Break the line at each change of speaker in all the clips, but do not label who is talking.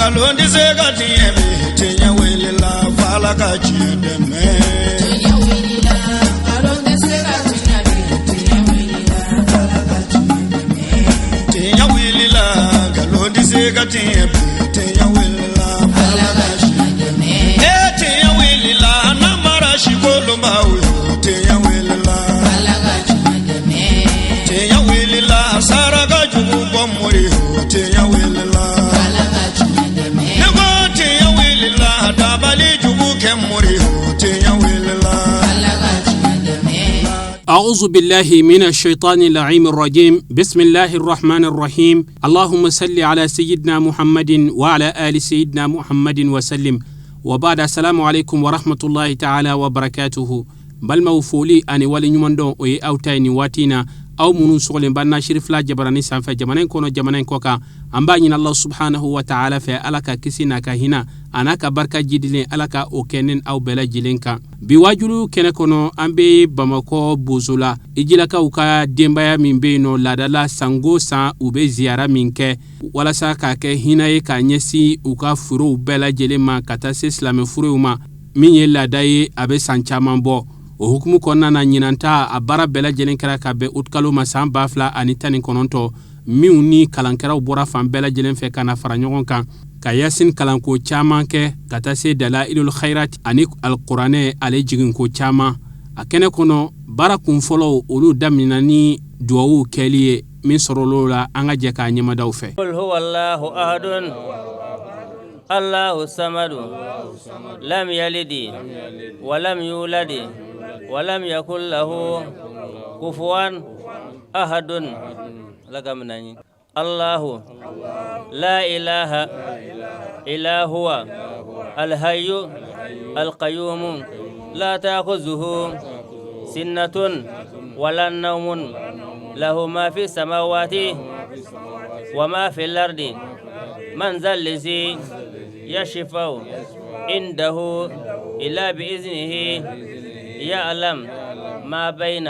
Nkalon tɛ se ka tiɲɛ bi, tiɲɛ wulila f'Ala ka tiɲɛ dɛmɛ.
Tiɲɛ wulila, nkalon tɛ se ka tiɲɛ bi, tiɲɛ wulila, Ala ka tiɲɛ dɛmɛ.
Tiɲɛ wulila, nkalon tɛ se ka tiɲɛ bi, tiɲɛ wulila f'Ala
Ala
ka
ka
tiɲɛ
tiɲɛ dɛmɛ.
E tiɲɛ wulila, namara sikolonbaw yo, tiɲɛ wulila.
Ala ka tiɲɛ dɛmɛ.
Tiɲɛ wulila, saraka jugu bɔ mori yo, tiɲɛ wulila.
Ala ka tiɲɛ dɛmɛ.
Ne ko tiɲɛ wulila, dabali jugu kɛ mori yo, tiɲɛ wulila.
Ala ka tiɲɛ dɛmɛ.
أعوذ بالله من الشيطان اللعين الرجيم بسم الله الرحمن الرحيم اللهم صل على سيدنا محمد وعلى آل سيدنا محمد وسلم وبعد السلام عليكم ورحمة الله تعالى وبركاته. Balimaw, foli ani waleɲumandɔn, o ye aw ta ye nin waati na, aw minnu sɔgɔlen b'an na Sirifila jabarani sanfɛ, jamana in kɔnɔ, jamana in kɔ kan. An b'a ɲini Allah subhanahu wa ta'ala fɛ, Ala ka kisi n'a ka hina a n'a ka barika jidilen, Ala ka o kɛ ne aw bɛɛ lajɛlen kan. Bi wajulu kɛnɛ kɔnɔ, an be Bamakɔ Bozola, Ijilakaw ka denbaya min be yen nɔ, laadala sango san u be ziyara min kɛ walasa k'a kɛ hina ye k'a ɲɛsin u ka furew bɛɛ lajɛlen ma, ka taa se silamɛ furew ma, min ye laada ye, a bɛ san caman bɔ. O hukumu kɔnɔna na, ɲinanta a baara bɛɛ lajɛlen kɛra ka bɛn utikalo ma san 2019, minw ni kalankɛraw bɔra fan bɛɛ lajɛlen fɛ ka na fara ɲɔgɔn kan ka Yasin kalanko caman kɛ, ka taa se Dalailul Khairat ani Alkuranɛ ale jiginko caman a kɛnɛ kɔnɔ. Baara kun fɔlɔw, olu daminɛna ni duwawu kɛli ye. Min sɔrɔl'o la, an ka jɛ k'a ɲɛmadaw fɛ.
قل هو الله أحد الله الصمد لم يلد ولم يولد ولم يكن له كفوا أحد. لك من الله لا إله إلا هو الحي القيوم لا تأخذه سنة ولا نوم له ما في السماوات وما في الأرض من ذا الذي يشفع عنده إلا بإذنه يعلم ما بين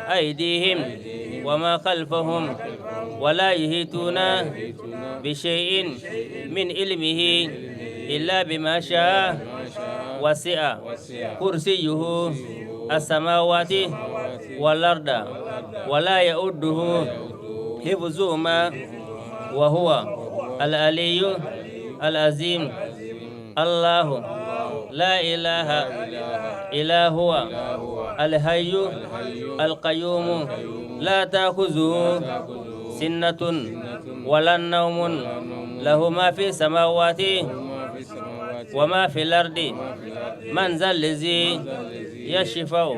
أيديهم وما خلفهم ولا يحيطون بشيء من علمه إلا بما شاء وسع كرسيه السماوات والأرض ولا يؤده حفظهما وهو العلي العظيم. الله لا إله إلا هو الحي القيوم لا تأخذه سنة ولا نوم له ما في السماوات وما في الأرض من ذا الذي يشفع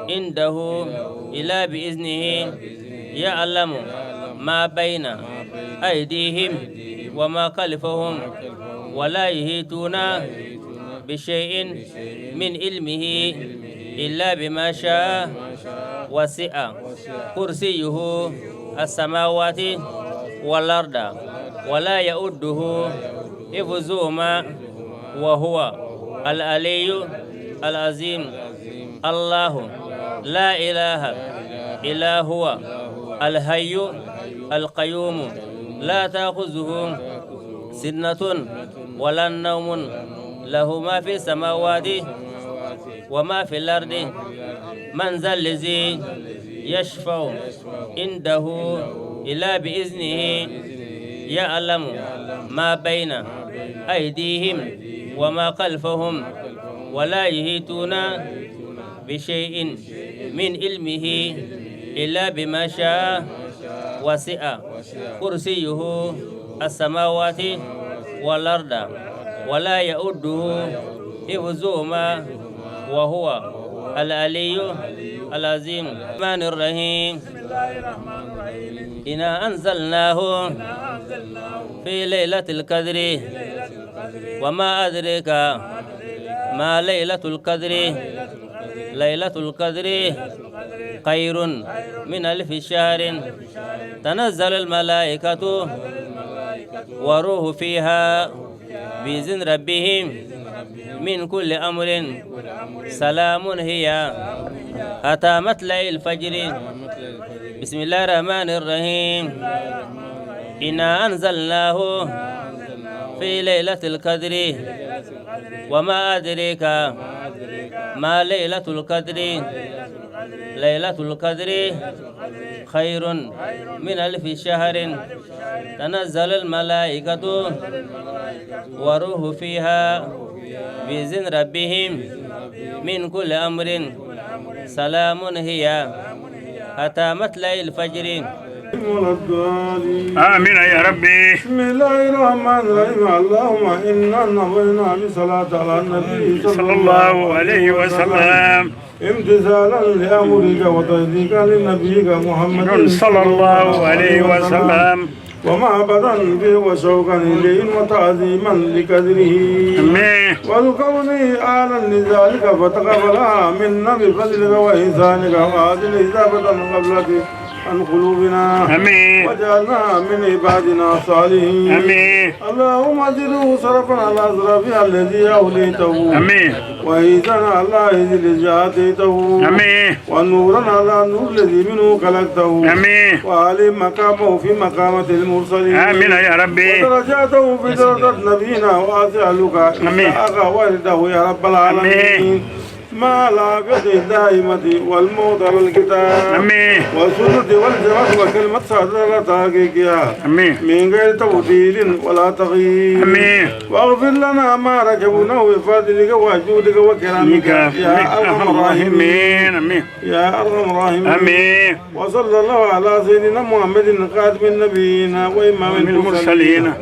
عنده إلا بإذنه يعلم ما بين أيديهم وما خلفهم ولا يحيطون بشيء من علمه إلا بما شاء وسع كرسيه السماوات والأرض ولا يؤده حفظهما وهو العلي العظيم. الله لا إله إلا هو الحي القيوم لا تأخذه سنة ولا نوم له ما في السماوات وما في الأرض من ذا الذي يشفع عنده إلا بإذنه يعلم ما بين أيديهم وما خلفهم ولا يحيطون بشيء من علمه إلا بما شاء وسع كرسيه السماوات والأرض ولا يؤده حفظهما وهو العلي العظيم. الرحمن الرحيم. إنا أنزلناه في ليلة القدر وما أدريك ما ليلة القدر ليلة القدر خير من ألف شهر تنزل الملائكة وروح فيها بإذن ربهم من كل أمر سلام هي حتى مطلع الفجر. بسم الله الرحمن الرحيم. إنا أنزلناه في ليلة القدر وما أدريك ما ليلة القدر ليلة القدر خير من ألف شهر تنزل الملائكة وروح فيها بإذن ربهم من كل أمر سلام هي حتى مطلع الفجر.
آمين يا ربي.
بسم الله الرحمن الرحيم. اللهم إنا نوينا بصلاة على النبي
صلى الله عليه وسلم
امتثالا لأمرك وتصديقا لنبيك محمد
صلى الله عليه وسلم
ومحبة به وشوقا إليه وتعظيما لقدره
آمين.
ولكونه آلا لذلك فتقبلها منا بفضلك وإحسانك وعادل إجابة قبلك عن قلوبنا
آمين.
وجعلنا من عبادنا الصالحين
آمين.
اللهم زده صرفا على صرفها الذي أوليته
آمين.
وإيذانا على إذ الذي آتيته
آمين.
ونورا على النور الذي منه خلقته
آمين.
وعلي مقامه في مقامة المرسلين
آمين يا ربي.
ودرجاته في درجة نبينا وأسألك
آمين.
إسحاق والده يا رب العالمين
آمين.
ما العافية الدائمة والموت على الكتاب
آمين.
والسنة والجماعة وكلمة صادرة تحقيقها
آمين.
من غير تبديل ولا تغيير
آمين.
واغفر لنا ما رجبناه بفضلك وجودك وكرمك يا أرحم الراحمين
آمين.
يا أرحم الراحمين
آمين.
وصلى الله على سيدنا محمد خاتم النبيين وإمام المرسلين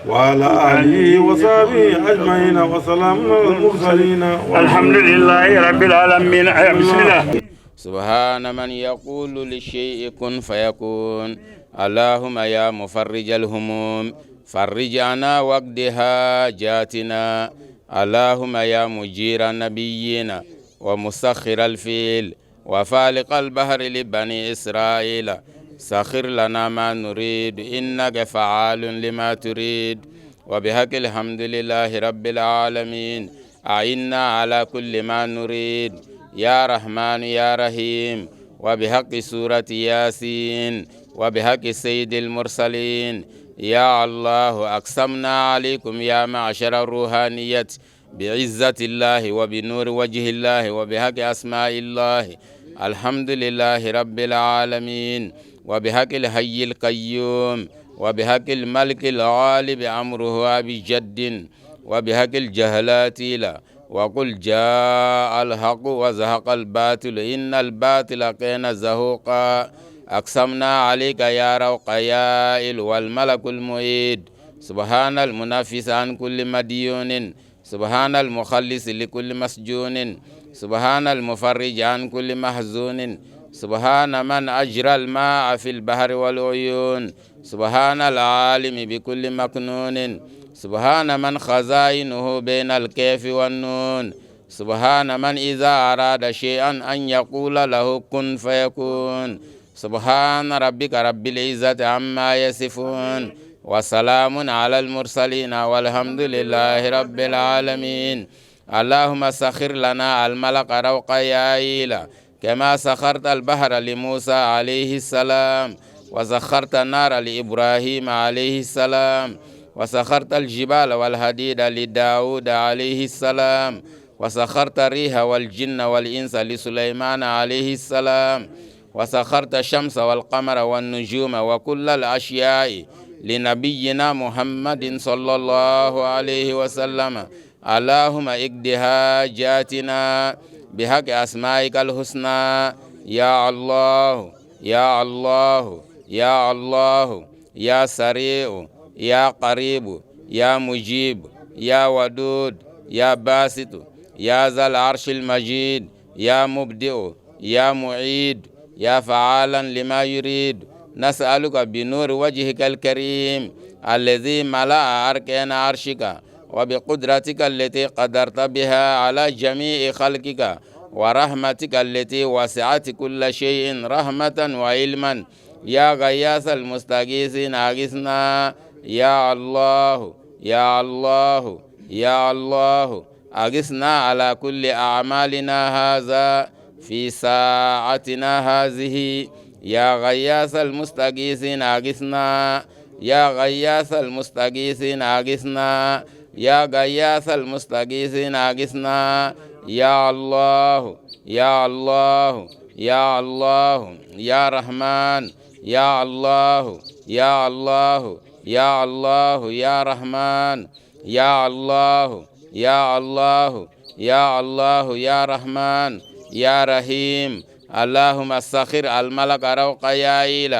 وعلى آله وصحبه أجمعين وسلام على المرسلين
الحمد لله رب العالمين. بسم الله.
سبحان من يقول للشيء كن فيكون. اللهم يا مفرج الهموم فرج عنا واقض حاجاتنا. اللهم يا مجير النبيين ومسخر الفيل وفالق البحر لبني إسرائيل سخر لنا ما نريد إنك فعال لما تريد. وبحق الحمد لله رب العالمين. أعنا على كل ما نريد يا رحمن يا رحيم. وبحق سورة ياسين وبحق سيد المرسلين. يا الله أقسمنا عليكم يا معشر الروحانية بعزة الله وبنور وجه الله وبحق أسماء الله. الحمد لله رب العالمين. وبحق الحي القيوم وبحق الملك الغالب أمره بجد وبحق الجهلات لا وقل جاء الحق وزهق الباطل إن الباطل كان زهوقا. أقسمنا عليك يا روقيائل والملك المعيد. سبحان المنافس عن كل مديون. سبحان المخلص لكل مسجون. سبحان المفرج عن كل محزون. سبحان من أجرى الماء في البحر والعيون. سبحان العالم بكل مكنون. سبحان من خزائنه بين الكاف والنون. سبحان من إذا أراد شيئا أن يقول له كن فيكون. سبحان ربك رب العزة عما يصفون وسلام على المرسلين والحمد لله رب العالمين. اللهم سخر لنا الملك روقيائيل كما سخرت البحر لموسى عليه السلام وسخرت النار لإبراهيم عليه السلام وسخرت الجبال والحديد لداود عليه السلام وسخرت الريح والجن والإنس لسليمان عليه السلام وسخرت الشمس والقمر والنجوم وكل الأشياء لنبينا محمد صلى الله عليه وسلم. اللهم اقض حاجاتنا بحق أسمائك الحسنى يا الله يا الله يا الله يا سريع يا قريب يا مجيب يا ودود يا باسط يا ذا العرش المجيد يا مبدئ يا معيد يا فعالا لما يريد. نسألك بنور وجهك الكريم الذي ملأ أركان عرشك وبقدرتك التي قدرت بها على جميع خلقك ورحمتك التي وسعت كل شيء رحمة وعلما يا غياث المستغيثين أغثنا يا الله يا الله يا الله. أغثنا على كل أعمالنا هذا في ساعتنا هذه يا غياث المستغيثين أغثنا. يا غياث المستغيثين أغثنا، يا غياث المستغيثين أغثنا. يا الله يا الله يا الله يا رحمن، يا الله يا الله يا الله يا رحمن، يا الله يا الله يا الله يا رحمن يا رحيم. اللهم سخر الملك روقيائيل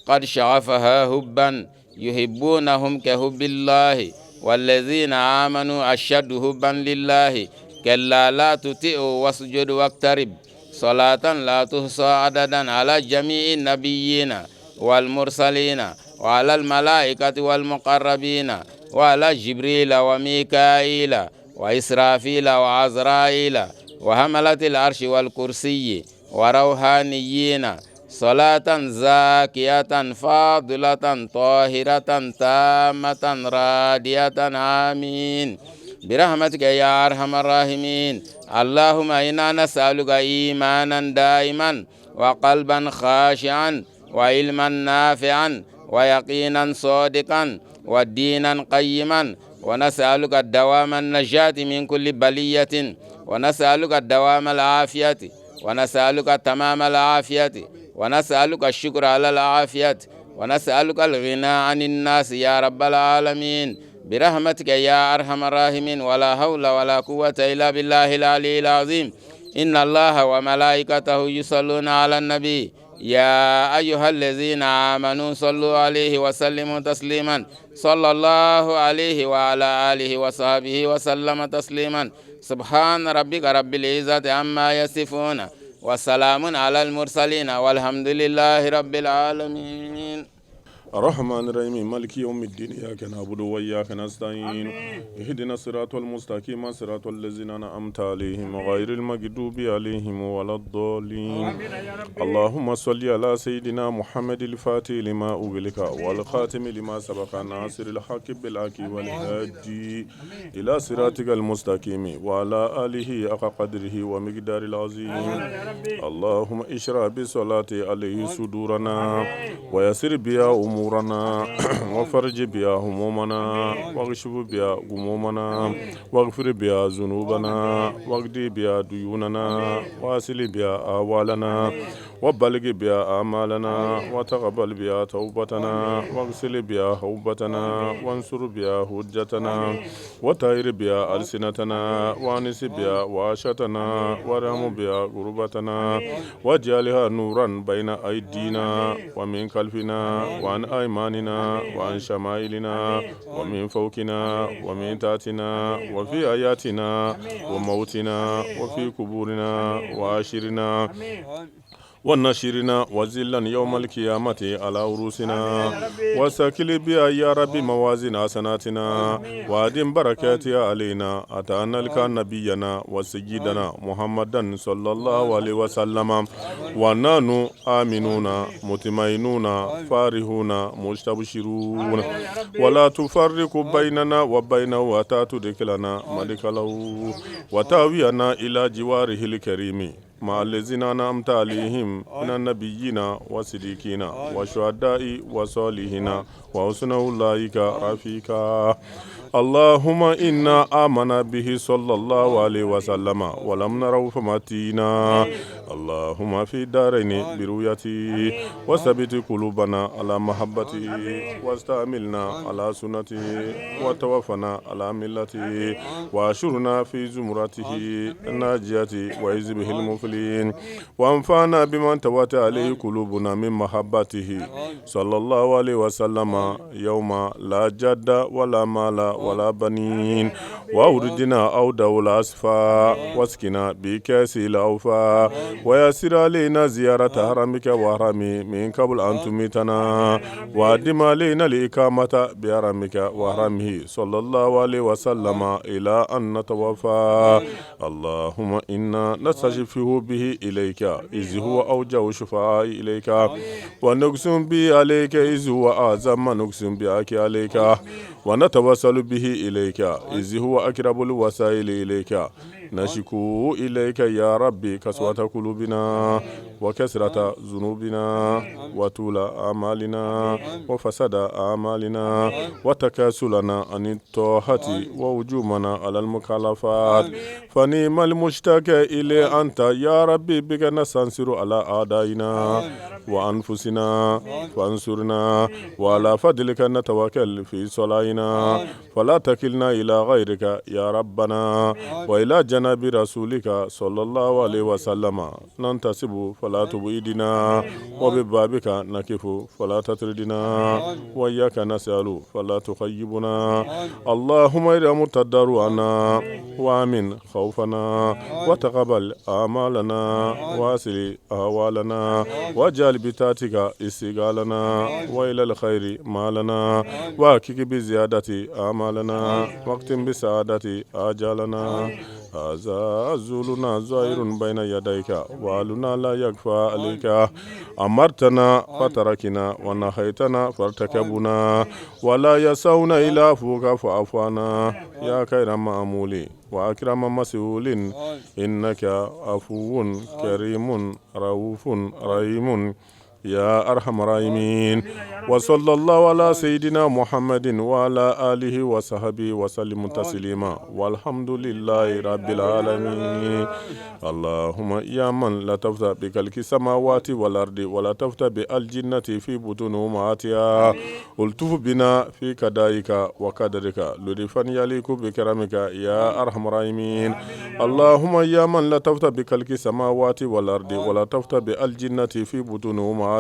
قد شغفها حبا يحبونهم كحب الله، والذين آمنوا أشد حبا لله. كلا لا تطئوا واسجد واقترب. صلاة لا تحصى عددا على جميع النبيين والمرسلين وعلى الملائكة والمقربين وعلى جبريل وميكائيل وإسرافيل وعزرائيل وحملة العرش والكرسي وروحانيين. صلاة زاكية فاضلة طاهرة تامة رادية. آمين برحمتك يا أرحم الراحمين. اللهم إنا نسألك إيمانا دائما وقلبا خاشعا وعلما نافعا ويقينا صادقا ودينا قيما، ونسألك الدوام النجاة من كل بلية، ونسألك الدوام العافية، ونسألك تمام العافية، ونسألك الشكر على العافية، ونسألك الغنى عن الناس يا رب العالمين برحمتك يا أرحم الراحمين. ولا حول ولا قوة إلا بالله العلي العظيم. إن الله وملائكته يصلون على النبي يا أيها الذين آمنوا صلوا عليه وسلموا تسليما. صلى الله عليه وعلى آله وصحبه وسلم تسليما. سبحان ربك رب العزة عما يصفون وسلام على المرسلين والحمد لله رب العالمين.
الرحمن الرحيم مالك يوم الدين إياك نعبد وإياك نستعين اهدنا الصراط المستقيم صراط الذين أنعمت عليهم غير المغضوب عليهم ولا الضالين. اللهم صل على سيدنا محمد الفاتح لما أغلق والخاتم لما سبق ناصر الحق بالحق والهادي إلى صراطك المستقيم وعلى آله حق قدره ومقدار العظيم. اللهم اشرح بالصلاة عليه صدورنا ويسر بها أمورنا وفرج بها همومنا واغشف بها غمومنا واغفر بها ذنوبنا واقضي بها ديوننا واصل بها أهوالنا وبلغ بها آمالنا وتقبل بها توبتنا واغسل بها حوبتنا وانصر بها حجتنا وطهر بها ألسنتنا وانس بها وعشتنا وارحم بها غربتنا واجعلها نورا بين أيدينا ومن خلفنا وعن أيماننا وعن شمائلنا ومن فوقنا ومن تحتنا وفي آياتنا وموتنا وفي قبورنا وعاشرنا ونشرنا وزلا يوم القيامة على رؤوسنا وسكل بها يا ربي موازين حسناتنا وأدم بركاتها علينا أتانا لك نبينا وسيدنا محمدا صلى الله عليه وسلم ونحن آمنون مطمئنون فارحون مستبشرون ولا تفرق بيننا وبينه وتا تدخلنا مدخله وتاوينا إلى جواره الكريم مع الذين أنعمت عليهم من النبيين والصديقين والشهداء والصالحين وحسن أولئك رفيقا. اللهم إنا آمنا به صلى الله عليه وسلم ولم نره فماتينا. اللهم في الدارين برؤيته وثبت قلوبنا على محبته واستعملنا على سنته وتوفنا على ملته وأشرنا في زمرته الناجية وحزبه المفلحين وانفعنا بما توات عليه قلوبنا من محبته صلى الله عليه وسلم يوم لا جد ولا مال ولا بنين وأوردنا أو دولة أسفا واسكنا بكاس الأوفا ويسر علينا زيارة حرمك وحرمي من قبل أن تميتنا وأدم علينا الإقامة بحرمك وحرمه صلى الله عليه وسلم إلى أن نتوفى. اللهم إنا نستشفه به إليك إذ هو أوجه شفاء إليك ونقسم به عليك إذ هو أعظم ما نقسم بك عليك ونتوسل به إليك إذ هو أقرب الوسائل إليك. نشكو إليك يا ربي قسوة قلوبنا وكثرة ذنوبنا وطول أعمالنا وفساد أعمالنا وتكاسلنا عن الطاعة وهجومنا على المخالفات فنعم المشتكى إليه أنت يا ربي بك نستنصر على أعدائنا وأنفسنا فانصرنا وعلى فضلك نتوكل في صلاحنا فلا تكلنا إلى غيرك يا ربنا وإلى جناب رسولك صلى الله عليه وسلم ننتسب فلا تبعدنا وببابك نقف فلا تطردنا وإياك نسأل فلا تخيبنا اللهم ارحم تضرعنا وآمن خوفنا وتقبل أعمالنا وأصلح أحوالنا واجعل بطاعتك اشتغالنا وإلى الخير مآلنا وحقق بالزيادة آمالنا واختم بالسعادة آجالنا هذا ذلنا ظاهر بين يديك وحالنا لا يخفى عليك أمرتنا فتركنا ونهيتنا فارتكبنا ولا يسعنا إلا عفوك فاعف عنا يا خير مأمول وأكرم مسؤول إنك عفو كريم رؤوف رحيم يا أرحم الراحمين وصلى الله على سيدنا محمد وعلى آله وصحبه وسلم تسليما والحمد لله رب العالمين اللهم يا من لطفت بخلق السماوات والأرض ولطفت بالأجنة في بطون أمهاتها الطف بنا في قضائك وقدرك لطفا يليق بكرمك يا أرحم الراحمين اللهم يا من لطفت بخلق السماوات والأرض ولطفت بالأجنة في بطون أمهاتها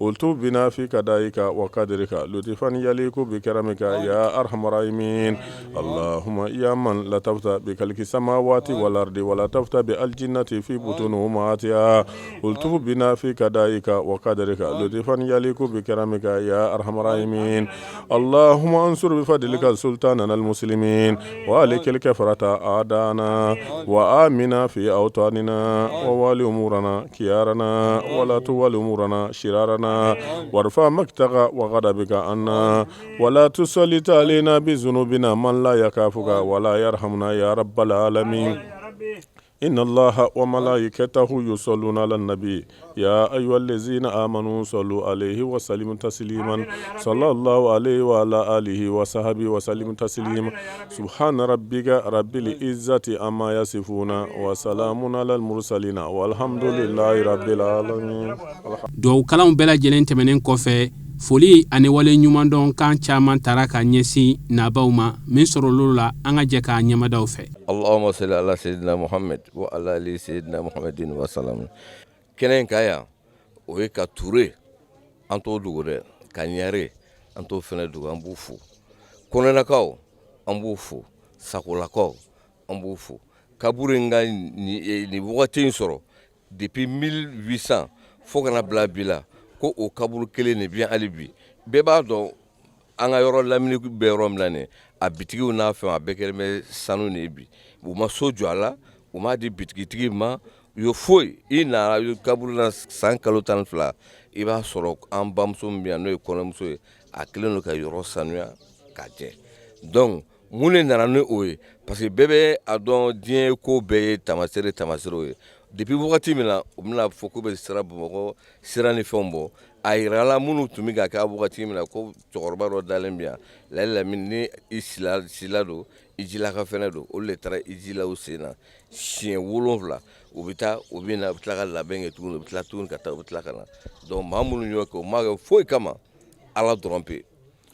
الطف بنا في قضائك وقدرك لطفا يليق بكرمك يا أرحم الراحمين اللهم يا من لطفت بخلق السماوات والأرض ولطفت بالأجنة في بطون أمهاتها الطف بنا في قضائك وقدرك لطفا يليق بكرمك يا أرحم الراحمين اللهم انصر بفضلك سلطاننا المسلمين وأهلك الكفرة أعداءنا وآمنا في أوطاننا ووال أمورنا خيارنا ولا تول أمورنا شرارنا وارفع مقتك وغضبك عنا ولا تسلط علينا بذنوبنا من لا يخافك ولا يرحمنا يا رب العالمين إن الله وملائكته يصلون على النبي يا أيها الذين آمنوا صلوا عليه وسلموا تسليما صلى الله عليه وعلى آله وصحبه وسلم تسليما سبحان ربك رب العزة عما يصفون وسلام على المرسلين والحمد لله رب العالمين
Duwawu kalanw bɛɛ lajɛlen tɛmɛnen kɔfɛ foli ani wale ɲumandɔn kan caman tara ka ɲɛsin nabaw ma min sɔrɔl'o la an ka jɛ k'a ɲɛmadaw fɛ.
Allahumma salli ala sayyidina Muhammad wa ala ali sayyidina Muhammadin wa salam. Kɛnɛ in kan yan o ye ka Ture an t'o dogo dɛ ka Ɲare an t'o fɛnɛ dogo an b'u fo Kɔnɛlakaw an b'u fo Sakolakaw an b'u fo kaburu in ka nin wagati in sɔrɔ depuis 1800 fo ka na bila bi la ko o kaburu kelen de bɛ hali bi bɛɛ b'a dɔn an ka yɔrɔ lamini bɛ yɔrɔ min na nin a bitigiw n'a fɛn a bɛɛ kɛlen bɛ sanu de ye bi u ma so jɔ a la u m'a di bitigitigi ma u ye foyi i nana kaburu la san kalo 12 i b'a sɔrɔ an bamuso min bɛ yan n'o ye kɔnɛmuso ye a kɛlen don ka yɔrɔ sanuya ka jɛ donc mun de nana ni o ye parce que bɛɛ bɛ a dɔn diɲɛ ko bɛɛ ye taamasere tamaserew ye depuis wagati min na u bɛna fɔ k'u bɛ sira bamakɔ sira ni fɛnw bɔ a yirala minnu tun bɛ ka kɛ wagati min na ko cɛkɔrɔba dɔ dalen bɛ yan layi lamini ni i sila don i jilaka fɛnɛ don olu de taara i jila u sen na siɲɛ 7 u bɛ taa u bɛ na u bɛ tila ka labɛn kɛ tuguni u bɛ tila tuguni ka taa u bɛ tila ka na donc maa minnu y'o kɛ u m'a kɛ foyi kama ala dɔrɔn pe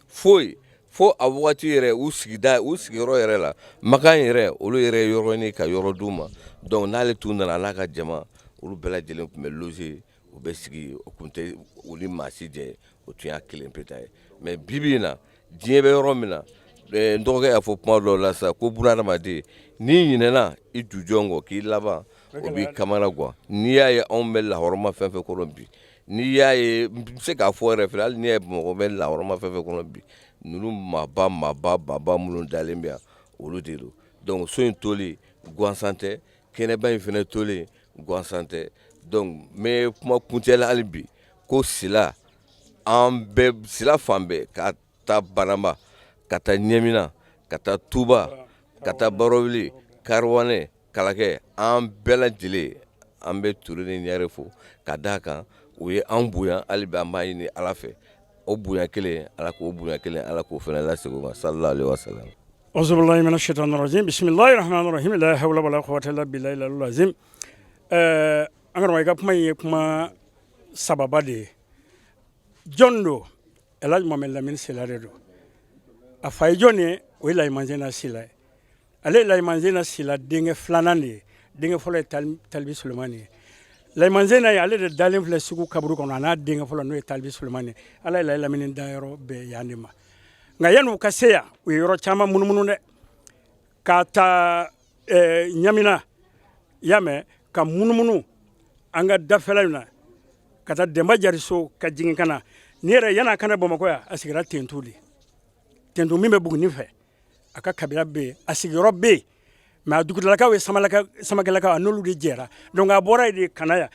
foyi fo a wagati yɛrɛ u sigida u sigiyɔrɔ yɛrɛ la makan yɛrɛ olu yɛrɛ ye yɔrɔ ɲini ka yɔrɔ d'u ma donc n'ale tun nana n'a ka jama olu bɛɛ lajɛlen tun bɛ loger u bɛ sigi o tun tɛ u ni maa si jɛ o tun y'a kelen pe ta ye mais bi bi in na diɲɛ bɛ yɔrɔ min na n dɔgɔkɛ y'a fɔ kuma dɔw la sisan ko bunadamaden n'i ɲinɛna i jujɔn kɔ k'i laban o b'i kamana gan n'i y'a ye anw bɛ lahɔrɔma fɛn fɛn kɔnɔ bi n'i y'a ye n bɛ se k'a fɔ yɛrɛ fɛnɛ hali n'i y'a ye Bamakɔ bɛ lahɔrɔma fɛn fɛn kɔnɔ bi ninnu maaba maaba maaba minnu dalen bɛ yan olu de don donc so in tolen gansan tɛ kɛnɛba in fɛnɛ tolen gansan tɛ donc n bɛ kuma kuncɛ la hali bi ko sila an bɛɛ sila fan bɛɛ ka taa Banamba ka taa Ɲɛmina ka taa Tuba ka taa Barawuli Kariwanɛ, Kalakɛ, an bɛɛ lajɛlen an bɛ Ture ni Ɲare fo ka d'a kan u ye an bonya. Hali bi an b'a ɲini Ala fɛ, o bonya kelen, Ala k'o bonya kelen, Ala k'o fana lasegin u ma, sallallahu alaihi wasallam.
Auzubillahi mina shaitanir rajim. Bismillahir rahmanir rahim. La hawla wala quwwata illa billahi al azim. An karamɔgɔ, i ka kuma in ye kuma sababa de ye. Jɔn don? Elhaji Mohamed Lamini Sila de don. A fa ye jɔn ye? O ye Layimanzena Sila ye. Ale ye Layimanzena Sila denkɛ filanan de ye. Denkɛ fɔlɔ ye Talibi Solomani ye. Layimanzena ye, ale de dalen filɛ Segu kaburu kɔnɔ, a n'a denkɛ fɔlɔ, n'o ye Talibi Solomani ye. Ala ye Layi Lamini dayɔrɔ bɛn yan de ma. Nka yan'u ka se yan, u ye yɔrɔ caman munumunu dɛ, k'a ta Ɲamina, i y'a mɛn, ka munumunu an ka dafɛla in na, ka taa Denba Jariso, ka jigin ka na ni yɛrɛ. Yan'a ka na Bamakɔ yan, a sigira Tentu de. Tentu min bɛ Buguni fɛ, a ka kabila bɛ yen, a sigiyɔrɔ bɛ yen, mais a dugutalakaw ye Samakɛlakaw, a n'olu de jɛra. Donc a bɔra yen de ka na yan.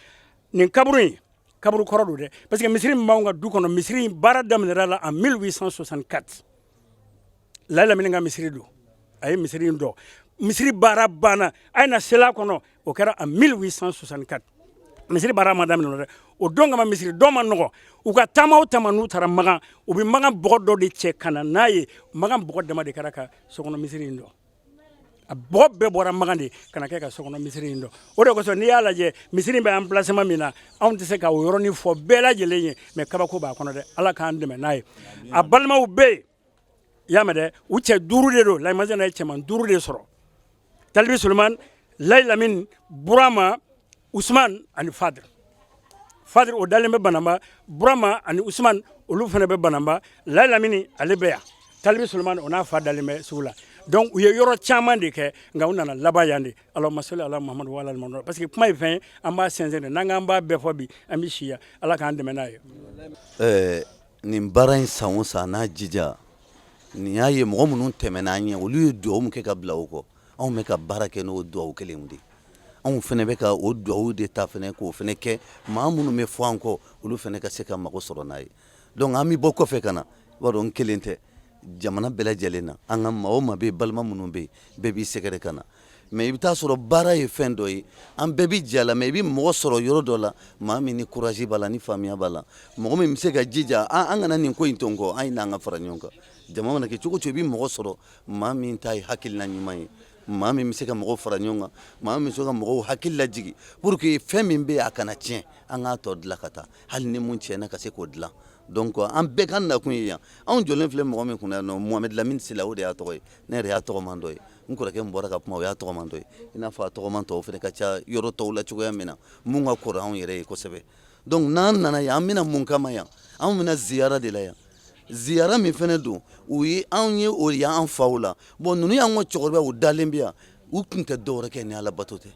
Nin kaburu in, kaburu kɔrɔ don dɛ, parce que misiri min b'anw ka du kɔnɔ, misiri in baara daminɛra la en 1864. Layi Lamini ka misiri don. A ye misiri in dɔn, misiri baara banna, a ye na sela kɔnɔ, o kɛra en 1864. Misiri baara ma daminɛ dɛ o don kama. Misiri dɔn ma nɔgɔ. U ka taama o taama, n'u taara Makan, u bɛ Makan bɔgɔ dɔ de cɛ ka na n'a ye. Makan bɔgɔ dama de kɛra ka sokɔnɔ misiri in dɔn. A bɔgɔ bɛɛ bɔra Makan de ka na kɛ ka sokɔnɔ misiri in dɔn. O de kosɔn, n'i y'a lajɛ, misiri in bɛ emplacement min na, anw tɛ se ka o yɔrɔnin fɔ bɛɛ lajɛlen ye, mais kabako b'a kɔnɔ dɛ. Ala k'an dɛmɛ n'a ye. A balimaw bɛ yen, i y'a mɛn dɛ, u cɛ duuru de don. Layimanzena ye cɛman duuru de sɔrɔ: Talibi Suleman, Layi Lamini, Burama, Usman ani Fadr. Fadr, o dalen bɛ Banamba. Burama ani Usman, olu fana bɛ Banamba. Layi Lamini, ale bɛ yan. Talibi Suleman, o n'a fa dalen bɛ sugu la. Donc u ye yɔrɔ caman de kɛ, nka u nana laban yan de. Allahumma salli ala Muhammadu wa ala Muhammadu. Parce que kuma ye fɛn ye, an b'a sɛnsɛn de. N'an k'an b'a bɛɛ fɔ bi, an bɛ si yan. Ala k'an dɛmɛ n'a ye.
Nin baara in, san o san n'a jija nin y'a ye, mɔgɔ minnu tɛmɛna an ɲɛ, olu ye dugawu min kɛ ka bila o kɔ, anw bɛ ka baara kɛ n'o dugawu kelenw de. Anw fana bɛ ka o dugawu de ta fana k'o fana kɛ, maa minnu bɛ fɔ an kɔ, olu fana ka se ka mago sɔrɔ n'a ye. Donc an bɛ bɔ kɔfɛ ka na, i b'a dɔn n kelen tɛ, jamana bɛɛ lajɛlen na, an ka maa o maa bɛ yen, balima minnu bɛ yen, bɛɛ b'i sɛgɛrɛ ka na. Mais i bɛ taa sɔrɔ baara ye fɛn dɔ ye, an bɛɛ bɛ jɛ a la, mais i bɛ mɔgɔ sɔrɔ yɔrɔ dɔ la, maa min ni courage b'a la, ni faamuya b'a la, mɔgɔ min bɛ se ka jija an kana nin ko in to n kɔ, an ye n'an ka fara ɲɔgɔn kan. Jama mana kɛ cogo o cogo, i bɛ mɔgɔ sɔrɔ, maa min ta ye hakilina ɲuman ye, maa min bɛ se ka mɔgɔw fara ɲɔgɔn kan, maa min bɛ se ka mɔgɔw hakili lajigin pour que fɛn min bɛ yen, a kana tiɲɛ, an k'a tɔ dilan ka taa, hali ni mun tiɲɛna, ka se k'o dilan. Donc an bɛɛ ka nakun ye yan. Anw jɔlen filɛ mɔgɔ min kunna yan nɔ, Mohamed Lamine Sila, o de y'a tɔgɔ ye. Ne yɛrɛ y'a tɔgɔman dɔ ye, n kɔrɔkɛ min bɔra ka kuma, o y'a tɔgɔman dɔ ye, i n'a fɔ a tɔgɔman tɔw fana ka ca yɔrɔ tɔw la cogoya min na, mun ka kɔrɔ anw yɛrɛ ye kosɛbɛ. Donc n'an nana yan, an bɛna mun kama yan? Anw bɛna ziyara de la yan. Ziyara min fana don, u ye anw ye, o y'an faw la. Bon, ninnu y'an ka cɛkɔrɔba, u dalen bɛ yan, u tun tɛ dɔwɛrɛ kɛ ni alabato tɛ.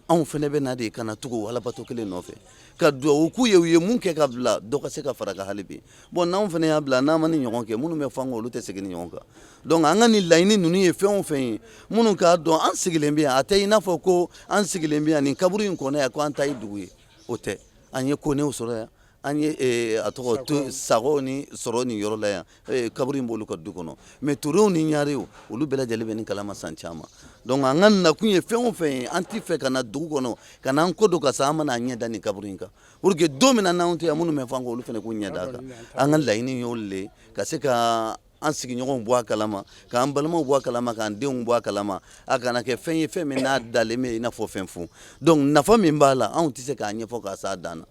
Anw fana bɛ na de ka na tugu alabato kelen nɔfɛ, ka dugawu k'u ye, u ye mun kɛ ka bila, dɔ ka se ka fara kan hali bi. Bon, n'anw fana y'a bila, n'an ma ni ɲɔgɔn kɛ, minnu bɛ fɔ an kɔ, olu tɛ segin ni ɲɔgɔn kan. Donc an ka nin laɲini ninnu ye fɛn o fɛn ye, minnu k'a dɔn an sigilen bɛ yan, a tɛ i n'a fɔ ko an sigilen bɛ yan nin kaburu in kɔnɔ yan ko an ta ye dugu ye, o tɛ. An ye konew sɔrɔ yan, an ye a tɔgɔ to sagɔw ni sɔrɔ nin yɔrɔ la yan, kaburu in b'olu ka du kɔnɔ. Mais Turew ni Ɲarew, olu bɛɛ lajɛlen bɛ nin kalama san caman. Donc an ka nakun ye fɛn o fɛn ye, an tɛ fɛ ka na dugu kɔnɔ ka n'an ko don ka sa, an mana an ɲɛ da nin kaburu in kan pour que don min na n'anw tɛ yan, minnu bɛ fɔ an kɔ, olu fana k'u ɲɛ da a kan. An ka laɲini y'olu de ye, ka se ka an sigiɲɔgɔnw bɔ a kalama, k'an balimaw bɔ a kalama, k'an denw bɔ a kalama. A kana kɛ fɛn ye, fɛn min n'a dalen bɛ i n'a fɔ fɛn fu. Donc nafa min b'a la, anw tɛ se k'a ɲɛfɔ k'a s'a dan na.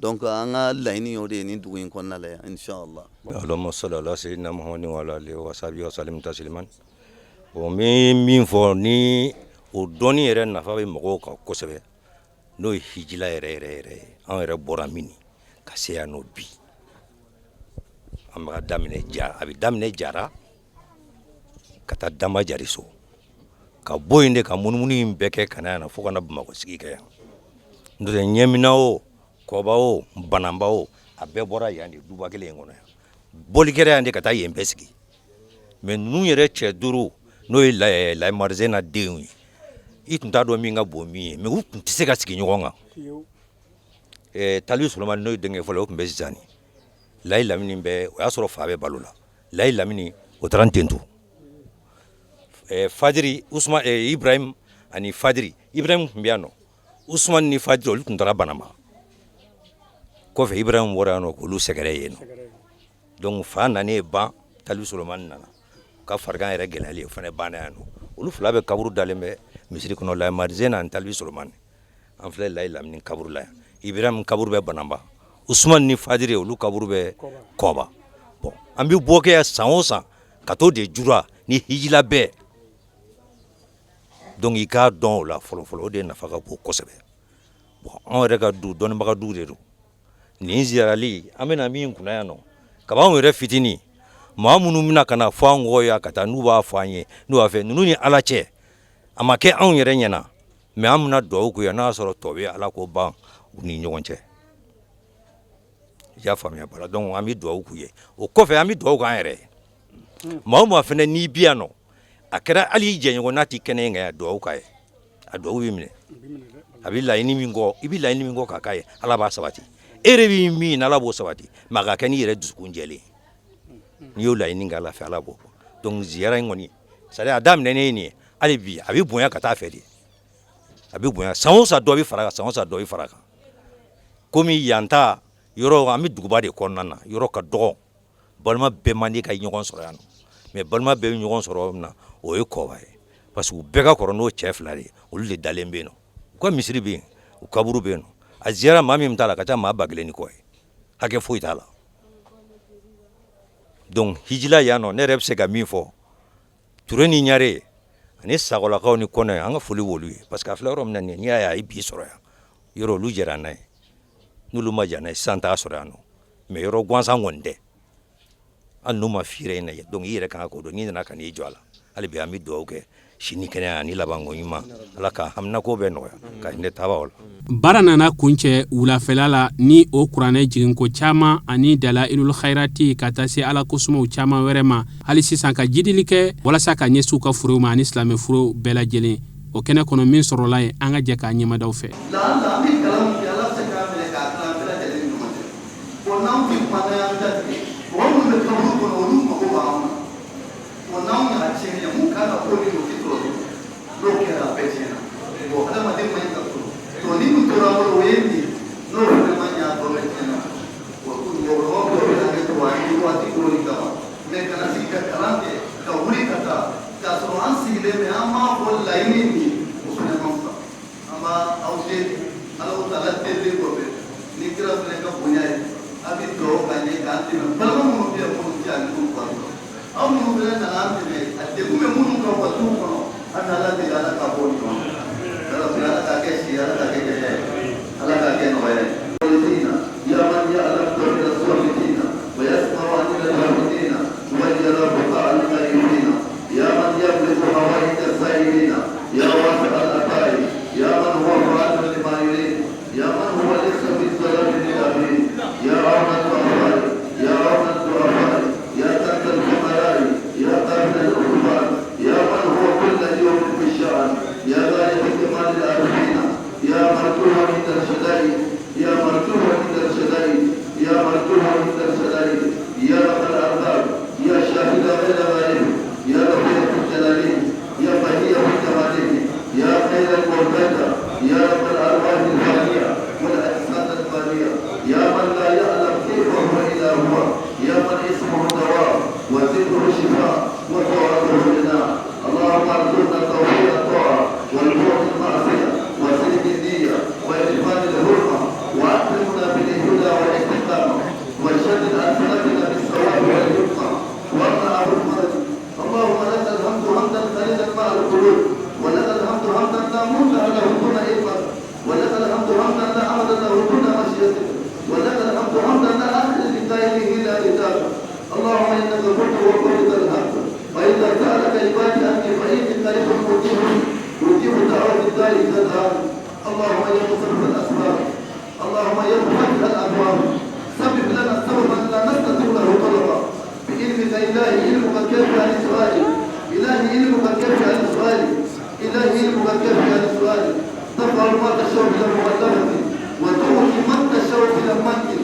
Donc an ka laɲini y'o de ye nin dugu in kɔnɔna la yan, inshallah.
Allahumma salli ala sayyidina Muhammadin wa ala alihi wa sahbihi wa sallim tasliman. Bon, n bɛ min fɔ ni o dɔnni yɛrɛ nafa bɛ mɔgɔw kan kosɛbɛ, n'o ye hijila yɛrɛ yɛrɛ yɛrɛ ye. Anw yɛrɛ bɔra min ka se yan nɔ bi, an b'a daminɛ ja, a bɛ daminɛ Jara ka taa Danba Jariso, ka bɔ yen de ka munumunu in bɛɛ kɛ ka na yan fo ka na Bamakɔ sigi kɛ yan. N'o tɛ, Ɲɛmina o, Kɔba o, Bananba o, a bɛɛ bɔra yan de, duba kelen in kɔnɔ yan. Bɔli kɛra yan de ka taa yen bɛɛ sigi. Mais ninnu yɛrɛ cɛ duuru, n'o ye Layi Marizena denw ye, i tun t'a dɔn min ka bon min ye, mais u tun tɛ se ka sigi ɲɔgɔn kan. Talibi Solomani, n'o ye denkɛ fɔlɔ ye, o tun bɛ Zizani. Layi Lamini bɛ, o y'a sɔrɔ fa bɛ balo la. Layi Lamini, o taara Ntentu. Fadiri Usman, Ibrahim, ani Fadiri. Ibrahim tun bɛ yan nɔ, Usumani ni Fadiri olu tun taara Banamba. Kɔfɛ Ibrahim bɔra yan nɔ k'olu sɛgɛrɛ yen nɔ. Donc fa nanen ban, Talibi Solomani nana ka farigan yɛrɛ gɛlɛyali, o fana banna yan nɔ. Olu fila bɛ kaburu dalen bɛ misiri kɔnɔ, Layi Marizena ani Talibi Solomani. An filɛ Layi Lamini kaburu la yan. Ibrahim kaburu bɛ Banamba, Usumani ni Fadiri olu kaburu bɛ Kɔba. Bon, an bɛ bɔ kɛ yan san o san ka t'o de jura ni hijila bɛɛ. Donc i k'a dɔn o la fɔlɔ fɔlɔ, o de nafa ka bon kosɛbɛ. Bon, anw yɛrɛ ka du dɔnnibaga du de don. Nin ziyarali an bɛna min kunna yan nɔ, kabi anw yɛrɛ fitinin, maa minnu bɛna ka na fɔ an kɔ yan ka taa, n'u b'a fɔ an ye, n'u b'a fɛ ninnu ni Ala cɛ, a ma kɛ anw yɛrɛ ɲɛna, mais an bɛna dugawu k'u ye, n'a y'a sɔrɔ tɔ bɛ Ala k'o ban u ni ɲɔgɔn cɛ. I y'a faamuya bala? Donc an bɛ dugawu k'u ye, o kɔfɛ an bɛ dugawu k'an yɛrɛ ye. Maa o maa fana n'i bi yan nɔ, a kɛra hali i jɛɲɔgɔn n'a tɛ kɛnɛ in kan yan, dugawu k'a ye, a dugawu b'i minɛ. A bɛ laɲini min kɔ, i bɛ laɲini min kɔ k'a k'a ye, Ala b'a sabati. E yɛrɛ bɛ min, Ala b'o sabati, mais a ka kɛ n'i yɛrɛ dusukun jɛlen ye. N'i y'o laɲini kɛ Ala fɛ, Ala b'o bɔ. Donc ziyara in kɔni, c'est à dire a daminɛnen ye nin ye, hali bi a bɛ bonya ka taa fɛ de, a bɛ bonya. San o san dɔ bɛ fara kan, san o san dɔ bɛ fara kan. Komi yan ta yɔrɔ, an bɛ duguba de kɔnɔna na, yɔrɔ ka dɔgɔ, balima bɛɛ man di ka ɲɔgɔn sɔrɔ yan nɔ. Mais balima bɛɛ bɛ ɲɔgɔn sɔrɔ yɔrɔ min na, o ye Kɔba ye, parce que u bɛɛ ka kɔrɔ n'o cɛ fila de ye, olu de dalen bɛ yen nɔ. U ka misiri bɛ yen, u kaburu bɛ yen nɔ. A ziyara maa min t'a la, a ka ca maa 1000 ni kɔ ye, hakɛ foyi t'a la. Donc hijila yan nɔ, ne yɛrɛ bɛ se ka min fɔ Ture ni Ɲare ani Sagolakaw ni Kɔnɛ, an ka foli b'olu ye, parce que a filɛ yɔrɔ min na nin ye, n'i y'a ye a ye bi sɔrɔ yan yɔrɔ, olu jɛra n'a ye. N'olu ma jɛn n'a ye sisan t'a sɔrɔ yan nɔ, mais yɔrɔ gansan kɔni tɛ, hali n'u ma f'i yɛrɛ ɲɛna. Donc i yɛrɛ kan k'o dɔn, n'i nana ka n'i jɔ a la. Hali bi an bɛ dugawu kɛ si ni kɛnɛya ani labanko ɲuman, Ala ka haminako bɛɛ nɔgɔya ka hinɛ taabaaw la.
Baara nana kuncɛ wulafɛla la ni o kuranɛ jiginko caman ani dalailul khairati, ka taa se Ala kosumaw caman wɛrɛ ma. Hali sisan ka jidili kɛ walasa ka ɲɛsin u ka forow ma ani silamɛ forow bɛɛ lajɛlen. O kɛnɛ kɔnɔ min sɔrɔla yen, an ka jɛ k'a ɲɛmadaw fɛ.
Laala an bɛ kalan min kɛ, Ala bɛ se k'a minɛ k'a tila an bɛɛ lajɛlen ni ɲɔgɔn cɛ. Bon, n'anw tɛ kuma n'an y'an datigɛ, mɔgɔ minnu bɛ kaburu kɔnɔ, olu mago b'anw na. Bon, n'anw nana tiɲɛni kɛ, mun kan ka ko min, o tɛ sɔrɔ tugun. N'o kɛra, a bɛɛ tiɲɛna. Bon, adamaden man ɲi ka sɔrɔ tɔni min tora an bolo, o ye nin ye. N'o fana ma ɲɛ, a tɔ bɛɛ tiɲɛna. Bon, mɔgɔkɔrɔbaw dɔw bɛ hakɛ to a ye waati dɔw de kama, mais kana sigi ka kalan kɛ ka wuli ka taa k'a sɔrɔ an sigilen bɛ, an m'a fɔ laɲini min ye, o fana man fisa. An b'a aw deli, Alahu taala delilen kɔfɛ ni kira fana ka bonya ye, a bɛ dugawu k'an ye k'an dɛmɛ. Balima minnu bɛ yan, minnu tɛ yan, minnu fatura, aw minnu fana nana an dɛmɛ, a degun bɛ minnu kan u ka duw kɔnɔ, an bɛ Ala deli, Ala ka bɔ o ɲɔgɔn na. Yarabi, Ala k'a kɛ si ye, Ala k'a kɛ kɛnɛya ye, Ala k'a kɛ nɔgɔya ye. يا من يعلم ضمير الصامتين ويسمع عن الهامتين ويرى بقاء الخائفين، يا من يملك حوائج السائلين، يا واسع العطاء، يا من هو فاعل لما يريد، يا من هو ليس بالظلام للعبيد، يا عون الضعفاء، يا عون الضعفاء، يا كنز الفقراء، يا قابل القربان، يا من هو كل يوم في الشأن، يا غاية كمال العارفين، يا مرجوه عند الشدائد، يا مرجوه عند الشدائد، يا مرجوه عند الشدائد، يا رب الأرباب، يا شاهد غير غائب، يا رفيع جلاله، يا بهي في جماله، يا خير المرتجى، يا رب الأرواح الفانية والأجساد الفانية، يا من لا يعلم كيف هو إلا هو، يا من اسمه دواء وذكره شفاء وطاعته غنى. اللهم ارزقنا توفيق الطاعة والبعد المعصية وصدق النية وإرفان الحرمة، وأكرمنا بالهدى والاستقامة، وشدد ألسنتنا بالصواب والحكمة، وامنع الفرج. اللهم لك الحمد حمدا قليلا مع القلوب، ولك الحمد حمدا لا منتهى له دون علمك، ولك الحمد حمدا لا أمد له دون مشيئتك، ولك الحمد حمدا لا آخر لقائله إلا رضاك. اللهم إنك قلت وقلت الحق، فإذا سألك عبادي عني فإني قريب أجيب دعوة الداعي إذا دعان. اللهم يا مصرف الأسباب، اللهم يا مفتح الأبواب، سبب لنا سببا لا نستطيع له طلبا بعلمك. إلهي علمك كافي عن سؤالي، إلهي علمك كافي عن سؤالي، إلهي علمك كافي عن سؤالي. تفعل ما تشاء بلا مغالبة، وتؤتي من تشاء بلا من،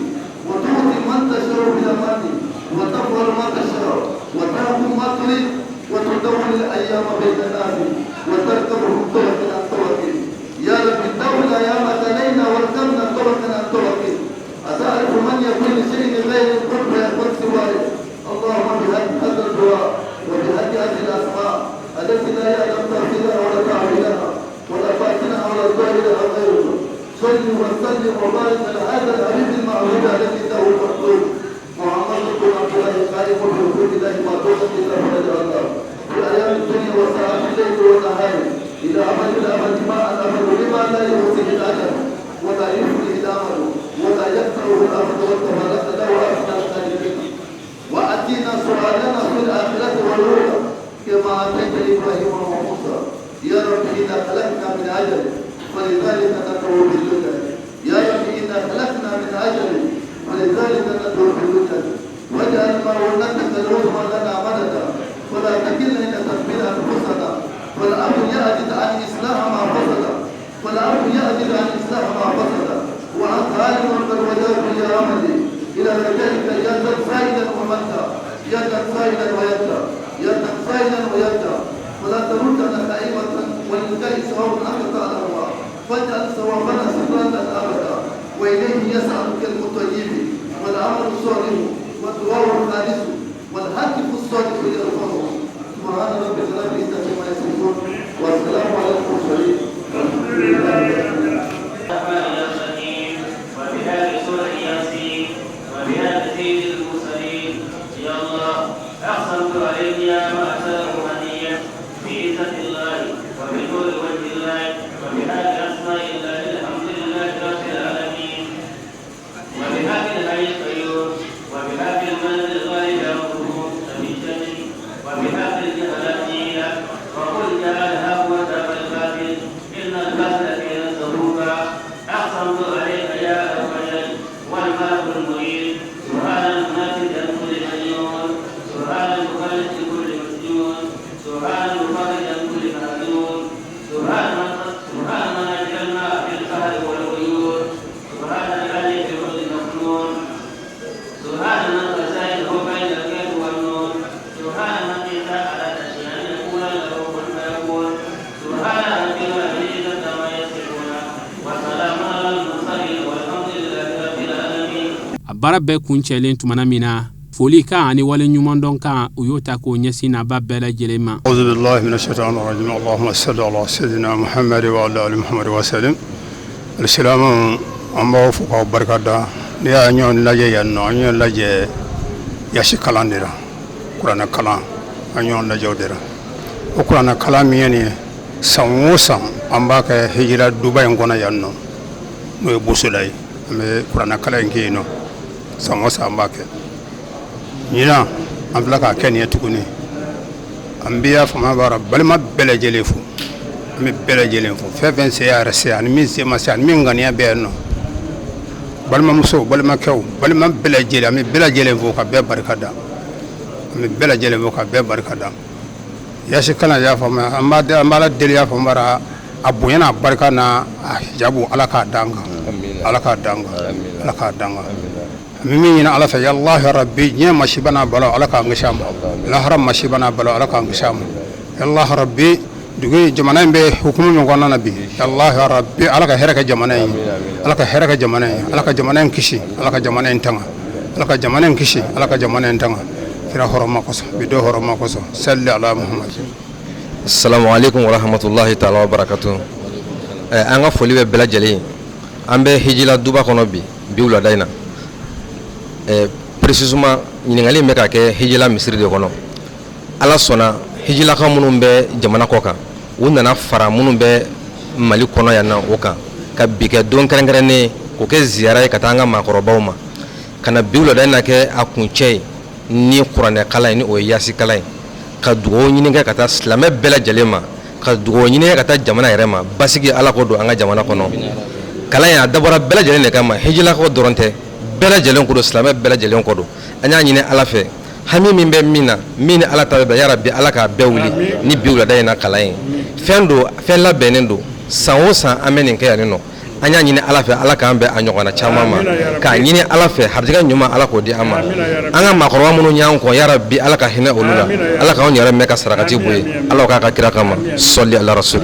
وتؤتي من تشاء بلا من، وتفعل ما تشاء، وتحكم ما تريد، وتدور الأيام بين الناس، وتركبهم طرق.
وسلم وبارك على هذا الحبيب المعروف عليه الله المطلوب محمد بن عبد الله قائم بحدود الله ما دون الا فرج الله في ايام الدنيا وساعات الليل والنهار الى امد الامد ما الامل لما لا يحصيه الاجل ولا يفنيه الامل ولا يقطعه الامد وتبارك له احسن الخالقين. واتينا سؤالنا في الاخره والاولى كما اتيت ابراهيم وموسى. يا رب انا خلقنا من عجل فلذلك ندعو باللجل. يا رب انا خلقنا من عجل فلذلك ندعو باللجل. واجعل معونتك العظمى لنا مددا ولا تكلنا الى تدبير انفسنا. والامر يعجز عن اصلاح ما فسد، والامر يعجز عن اصلاح ما فسد، وانت عالم قد وجهت يا عملي الى رجائك يدا سائلا ومنتا، يدا سائلا ويدا، يدا سائلا ويدا. ولا تردنا خائبة ولله ثواب انت تعلمها، فاجعل ثوابنا سترا ابدا. واليه يسعدك المطيب والعمل الصالح والدعاء الخالص والهاتف الصادق يرفعه. سبحان ربك رب العزة عما يصفون والسلام على المرسلين.
وبهذه سورة ياسين وبهذا سيد المرسلين. يا الله أحسنت عليك يا معشر الروحانية بعزة الله وبنور وجه الله وبهذه أسماء الله الحمد لله رب العالمين. وبهذه الحي القيوم وبهذه الملك الغالب أمره من وبهذه الجهلاتين. وقل جاء الحق وزهق الباطل إن الباطل كان زهوقا. أقسمت عليك يا أول والملك المعين. سبحان المنافذ عن كل مجنون، سبحان المخلص لكل مسجون، سبحان المفرج عن كل مهجور، سبحان من أجرى الماء في البحر والعيون، سبحان العلي في كل مكنون، سبحان من خزائنه بين الكاف والنون، سبحان من إذا أراد شيئا يقول له كن فيكون، سبحان ربك رب العزة عما يصفون وسلام على المرسلين والحمد لله رب العالمين.
A baara bɛɛ kuncɛlen tumana min na, foli kan ani wale ɲumandɔn kan, u y'o ta k'o ɲɛsin naba bɛɛ lajɛlen ma.
أعوذ بالله من الشيطان الرجيم. اللهم صل على سيدنا محمد وعلى آل محمد وسلم. السلام an b'aw fo k'aw barika da. Ne y'a ɲɔgɔn lajɛ yan nɔ, an ɲɔgɔn lajɛ yasi kalan de la, kuranɛ kalan, an ɲɔgɔn lajɛ o de la. O kuranɛ kalan min ye nin ye, san o san an b'a kɛ hijira duba in kɔnɔ yan nɔ, n'o ye Bosola ye. An bɛ kuranɛ kalan in kɛ yen nɔ san o san, an b'a kɛ. Ɲinan an filɛ k'a kɛ nin ye tuguni. An bɛ y'a faamuya b'a balima bɛɛ lajɛlen fo, an bɛ bɛɛ lajɛlen fo, fɛn fɛn se y'a yɛrɛ se ani min se ma se ani min ŋaniya bɛ yan nɔ, balimamusow, balimakɛw, balima bɛɛ lajɛlen, an bɛ bɛɛ lajɛlen fo ka bɛɛ barika da, an bɛ bɛɛ lajɛlen fo ka bɛɛ barika da. Yasi kalan y'a faamuya, an b'a deli y'a faamu bara a bonya n'a barika n'a a hijabu, Ala k'a d'an kan, Ala k'a d'an kan, Ala k'a d'an kan. An bɛ min ɲini Ala fɛ, yalahi rabi, diɲɛ masiba n'a balawu, Ala k'an kisi a ma, lahara masiba n'a balawu, Ala k'an kisi a ma. Yalahi rabi, dugu jamana in bɛ hukumu min kɔnɔna na bi, yalahi rabi, Ala ka hɛrɛ kɛ jamana in ye, Ala ka hɛrɛ kɛ jamana in ye, Ala ka jamana in kisi, Ala ka jamana in tanga, Ala ka jamana in kisi, Ala ka jamana in tanga, kira hɔrɔma kosɔn, bi don hɔrɔma kosɔn, sali ala Muhammad.
Assalamu alaikum wa rahmatullahi ta'ala wa barakatuh. An ka foli bɛ bɛɛ lajɛlen ye. An bɛ hijila duba kɔnɔ bi wulada in na. Précisément ɲininkali in bɛ ka kɛ hijila misiri de kɔnɔ. Ala sɔnna hijilaka minnu bɛ jamana kɔ kan, u nana fara minnu bɛ Mali kɔnɔ yan na o kan, ka bi kɛ don kɛrɛnkɛrɛnnen k'o kɛ ziyara ye ka taa an ka maakɔrɔbaw ma, ka na bi wulada in na kɛ a kuncɛ ye ni kuranɛ kalan ye, ni o ye yasi kalan ye, ka dugawu ɲini kɛ ka taa silamɛ bɛɛ lajɛlen ma, ka dugawu ɲini kɛ ka taa jamana yɛrɛ ma, basigi Ala k'o don an ka jamana kɔnɔ. Kalan in a dabɔra bɛɛ lajɛlen de kama, hijilakaw dɔrɔn tɛ, bɛɛ lajɛlen ko don, silamɛ bɛɛ lajɛlen ko don. An y'a ɲini Ala fɛ, hami min bɛ min na, min ni Ala ta bɛ bɛn, yarabi Ala k'a bɛɛ wuli ni bi wulada in na kalan ye. Fɛn don, fɛn labɛnnen don, san o san an bɛ nin kɛ yan nɔ. An y'a ɲini Ala fɛ, Ala k'an bɛn a ɲɔgɔnna caman ma, k'a ɲini Ala fɛ harijɛgɛ ɲuman Ala k'o di an ma. An ka maakɔrɔba minnu y'an kɔn, yarabi Ala ka hinɛ olu la, Ala k'anw yɛrɛ mɛn ka sarakati bɔ ye, Ala k'a ka kira kama, sɔli ala rasul.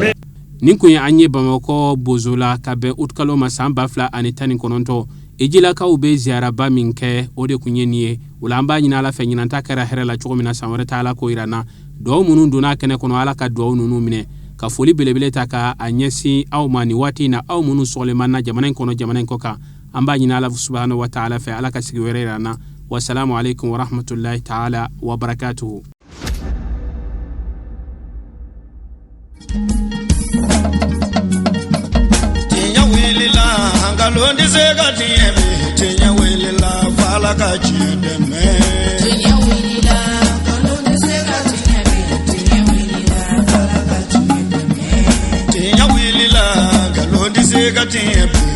Nin kun ye an ye Bamakɔ Bozola ka bɛn utikalo ma san 2019. Ijilakaw bɛ ziyaraba min kɛ, o de kun ye nin ye. O la an b'a ɲini Ala fɛ, ɲinan ta kɛra hɛrɛ la cogo min na, san wɛrɛ ta Ala k'o yira an na. Duwawu minnu donna a kɛnɛ kɔnɔ, Ala ka duwawu ninnu minɛ. Ka foli belebele ta ka a ɲɛsin aw ma nin waati in na, aw minnu sɔgɔlen b'an na jamana in kɔnɔ, jamana in kɔ kan. An b'a ɲini Ala subahana wa taala fɛ, Ala ka sigi wɛrɛ yira an na. Wasalamu alaikum warahmatullahi taala wabarakatuhu.
Tiɲɛ wulila, nkalon tɛ se ka tiɲɛ bi. Tiɲɛ wulila, f'Ala ka tiɲɛ dɛmɛ.
Tiɲɛ wulila, nkalon tɛ se ka tiɲɛ bi. Tiɲɛ wulila, f'Ala ka tiɲɛ dɛmɛ.
Tiɲɛ wulila, nkalon tɛ se ka tiɲɛ bi.